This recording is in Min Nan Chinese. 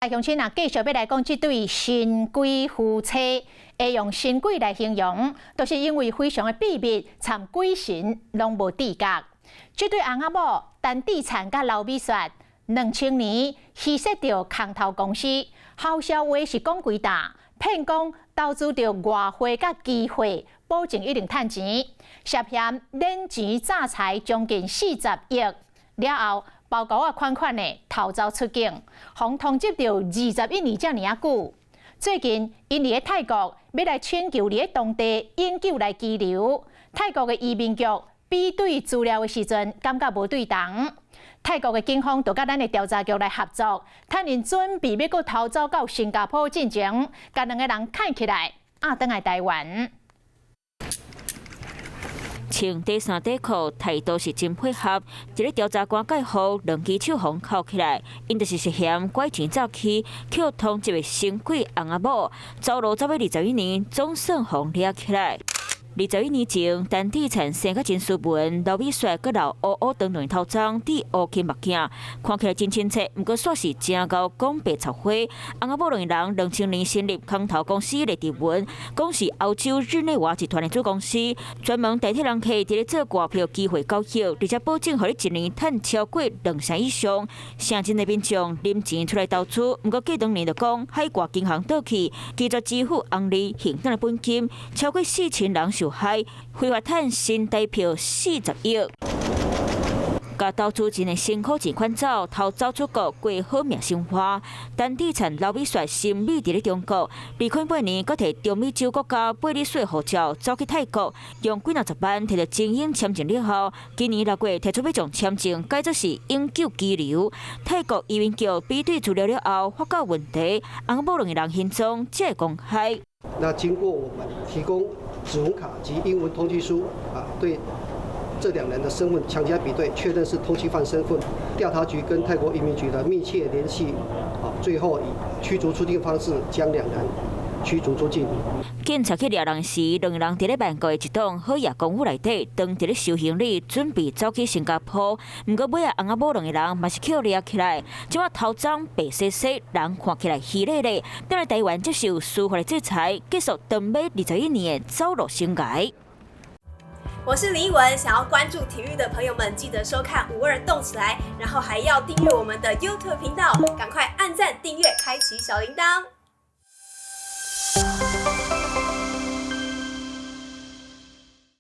鄉親啊，繼續欲來講這對神鬼夫妻，會用神鬼來形容，都是因為非常的秘密，參鬼神攏無知覺。這對翁仔某陳志燦佮劉美雪，2000年虛設著空頭公司，姣痟話是講幾大，騙講投資著外匯佮期貨，保證一定趁錢，涉嫌輾錢詐財將近40億，了後，包裹仔款款的逃走出境，予通緝著21年遮爾仔久。最近，𪜶佇咧泰國欲來請求佇咧當地永久來居留。泰國的移民局比對資料的時陣，感覺無對同。泰國的警方就佮咱的調查局來合作，趁𪜶準備欲閣逃走到新加坡進前，共兩个人牽起來，押轉來台灣。穿短衫短褲，態度是真配合。一个調查官蓋號，兩支手予銬起來，𪜶就是涉嫌拐錢詐欺，予通緝的神鬼翁仔某，走路走欲21年，總算予掠起來。21年前，陳志燦生甲真斯文，劉美雪閣留烏烏長長的頭鬃，戴烏金目鏡，看起來真親切。毋過煞是真𠢕講白插花。翁仔某兩个人2000年成立空頭公司列治文，講是歐洲日內瓦集團的子公司，專門代替人客佇咧做外票機會交易，而且保證予你一年趁超過兩成以上。城鎮的民眾拎錢出來投資，毋過過兩年就講海外銀行倒去，拒絕支付紅利還轉來本金，超過4000人受害，非法趁新台票40億。共投資人的辛苦錢款走，偷走出國過好命生活。陳志燦、劉美雪神秘佇咧中國，2008年，閣提中美洲國家貝里斯護照走去泰國，用幾若十萬提著精英簽證了後，今年6月提出欲將簽證改做是永久居留。泰國移民局比對資料了後，發覺問題，翁某兩个人行蹤才會公開。那經過我們提供指紋卡及英文通緝書啊，對這兩人的身份強加比對，確認是通緝犯身份。調查局跟泰國移民局的密切聯繫，啊，最後以驅逐出境方式將兩人驅逐出境。警察去掠人時，兩个人佇咧曼谷的一棟好額公寓內底，當佇咧收行李，準備走去新加坡。毋過尾仔翁仔某兩个人嘛是予掠起來，這擺頭鬃白雪雪，人看起來虛咧咧，轉來台灣接受司法的制裁，結束長欲21年的走路生涯。我是林奕文，想要關注體育的朋友們，記得收看五二動起來，然後還要訂閱我們的 YouTube 頻道，趕快按讚、訂閱、開啟小鈴鐺。